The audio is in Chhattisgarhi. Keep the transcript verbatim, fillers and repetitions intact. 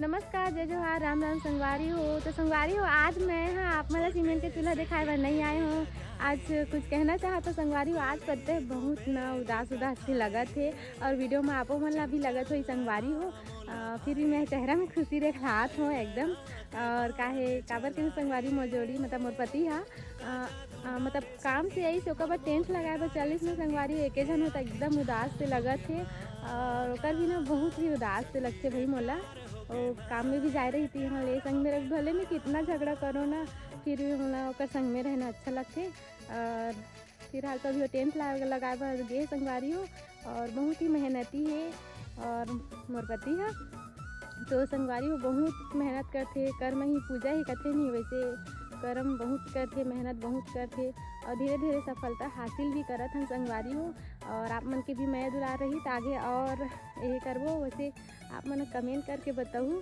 नमस्कार, जय जोहार, राम राम संगवारी हो। तो संगवारी हो, आज मैं हा आप मन ला सीमेंट के चूल्हा दिखाए बर नहीं आए हूँ। आज कुछ कहना चाहत हो संगवारी हो, आज पत्ते बहुत ना उदास उदास से लगत हे और वीडियो में आपो मन ला भी लगत होही संगवारी हो। अ, फिर भी मैं चेहरा में खुशी देखात हूँ एकदम। और काहे काबर के संगवारी मोर जोड़ी मतलब मोर पति हा अ, अ, मतलब काम से आइस, ओकर बाद टेंट लगाए बर चलिस ना संगवारी, एके झन हो त एकदम उदास से लगत हे और ओकर भी ना बहुत ही उदास से लगथे भाई मोला। वो काम में भी जाए रहिथे यहाँ ले संग में रख, भले मैं कितना झगड़ा करो ना, फिर भी मोला ओकर संग में रहना अच्छा लगथे। और फिलहाल तो अभी वो टेंट ला-, लगाए बर गे संगवारी हो और बहुत ही मेहनती हे और मोर पति हा तो संगवारी हो बहुत मेहनत करथे, कर्म ही पूजा ही कथे नहीं, वैसे कर्म बहुत करथे, मेहनत बहुत करथे और धीरे धीरे सफलता हासिल भी करत हन संगवारी हो। और आप मन के भी मया दुलार रही त आगे और ये करबो। वैसे आप मन कमेंट करके बताहू